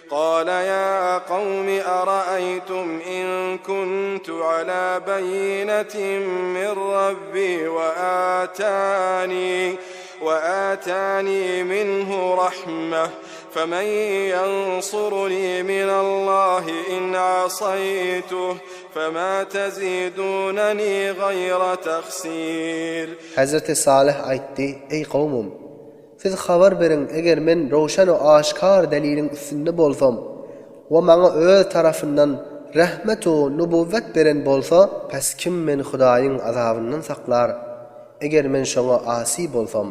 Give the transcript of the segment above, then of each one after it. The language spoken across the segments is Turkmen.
قال يا قوم أرأيتم إن كنت على بينة من ربي وآتاني وآتاني منه رحمة فمن ينصرني من الله إن عصيته فما تزيدونني غير تخسير Hezreti Salyh aýtdy, Eý kowmum! Siz habar beriň, eger men röwşen we aşgär deliliň üstünde bolsam we maňa öz tarapyndan rehmet we nubuwwet beren bolsa, päs kim meni Hudaýyň azabyndan saklar, eger men şoňa asy bolsam,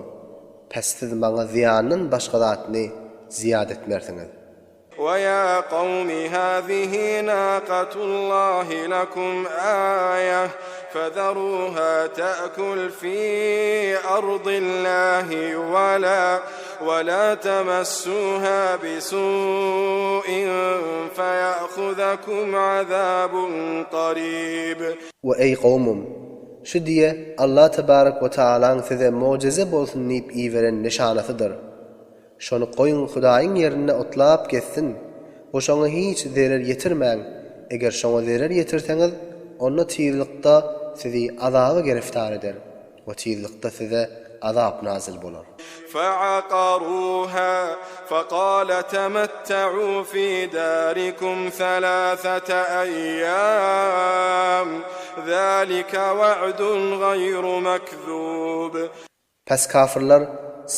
päs siz maňa zyýandan başga zatny zyýat etmersiňiz. ويا قوم هذه ناقة الله لكم آية فذروها تأكل في أرض الله ولا ولا تمسوها بسوء فيأخذكم عذاب قريب We eý kowmum! Şu düýe Allah tebarek we taalaň size mojize bolsun diýip iberen nyşanasydyr. Şony goýuň Hudaýyň ýerinde otlap gezsin we şoňa hiç zerer ýetirmäň, eger şoňa zerer ýetirseňiz, onda tizlikde sizi azaba geriftar eder we tizlikde size azap nazyl bolar. Feakaruha fekale temette'u fi darikum selâsete eyyâm, zâlike ve'dun gaýru mekzûb. Pes kafyrlar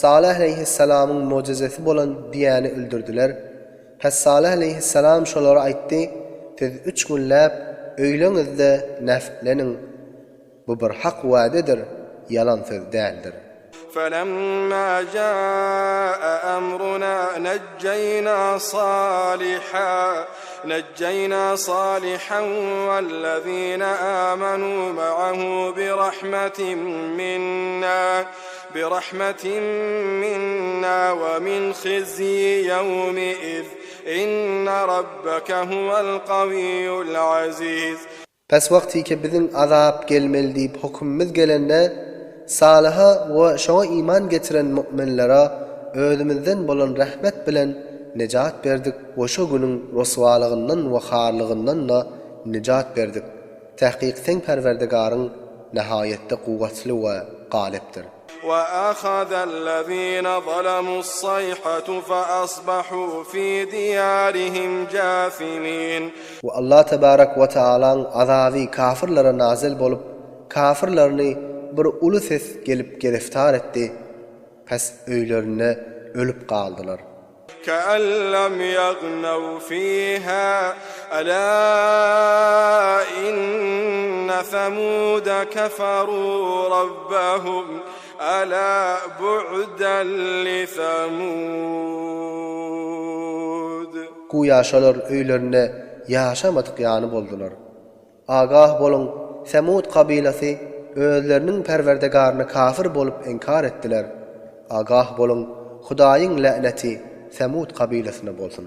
Salyh aleýhissalamyň möjüzesi bolan düýäni öldürdiler. Pes Salyh aleýhissalam şolara aýtdy, Siz üç günläp öýleňizde nefleniň. Bu bir hak wadadyr, ýalan söz däldir. Felemma jaa emruna nejjeýna Saliha nejjeýna Salihan wellezine amenu ma'ahu birahmetin minna birahmetin minna we min hizyi ýewmi'iz inne rabbeke huwel kawiyyul aziz. Pes wagtyky biziň azap gelmeli diýip hökümimiz gelende, Salyha we şoňa iman getiren mu'minlere özümizden bolan rehmet bilen nejat berdik we şo günüň ryswalygyndan we harlygyndan-da nejat berdik. Tahkyk seň Perwerdigaryň nihaýetde kuwwatly we galypdyr. وأخذ الذين ظلموا الصيحة فأصبحوا في ديارهم جاثمين. We Allah tebarek we taalaň azaby kafyrlara nazyl bolup, kafyrlaryny bir uly ses gelip geriftar etdi, pes öýlerinde ölüp galdylar. كأن لم يغنوا فيها ألا إن ثمود كفروا ربهم ألا بعدا لثمود. Güýä şolar öýlerinde ýaşamadyk ýaly boldular. Agah boluň, Semud kabylasy özleriniň Perwerdigaryna kafir bolup inkar etdiler. Agah boluň, Hudaýyň lä'neti Semud kabylasyna bolsun.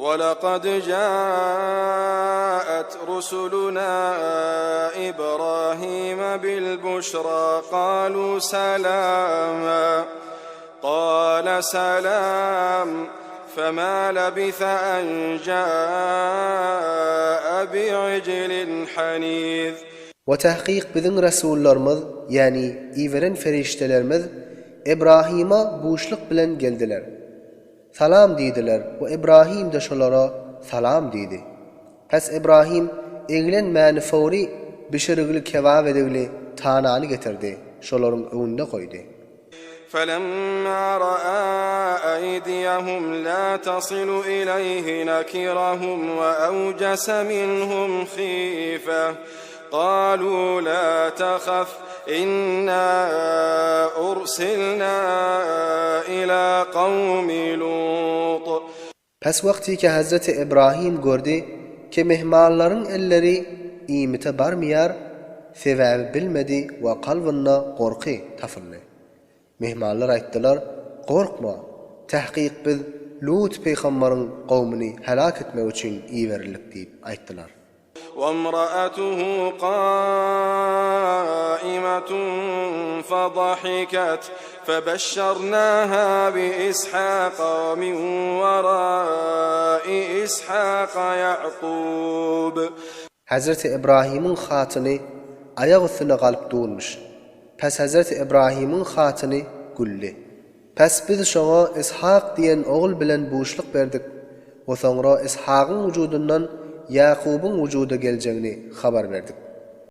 وَلَقَدْ جَاءَتْ رُسُلُنَا إِبْرَاهِيمَ بِالْبُشْرَى قَالُوا سَلَامًا قَالَ سَلَامٌ فَمَا لَبِثَ أَنْ جَاءَ بِعِجْلٍ حَنِيذٍ. We tahkyk biziň resullarymyz, ýäni iberen perişdelerimiz Ybrahyma buşluk bilen geldiler. Salam diýdiler we Ybrahym-da şolara salam diýdi. Pes Ybrahym eglenmäni fowry bişirigli kebap edigli tanany getirdi, şolaryň öňünde goýdy. فلما رأى أيديهم لا تصل إليه نكرهم وأوجس منهم خيفة قالوا لا تخف إنا أرسلنا إلى قوم لوط. Pes wagtyky Hezreti Ybrahym gördi ki myhmanlaryň elleri iýmite barmaýar, sebäbi bilmedi we kalbynda gorky tapyldy. Myhmanlar aýtdylar, Gorkma, tahkyk biz Lut pygambaryň kowmuny helak etmek üçin iberildik diýip aýtdylar. وامرأته قائمة فضحكت فبشرناها بإسحاق ومن وراء. Ishaka Ýa'kub. Hezreti Ybrahymyň hatyny aýak üstüne galyp durmuş. Päs Hezreti Ybrahymyň hatyny güldi. Päs biz şoňa Ishak diýen ogul bilen buşluk berdik we soňra Ishagyň wujudyndan Ýakubyň wujuda geljegini habar berdik.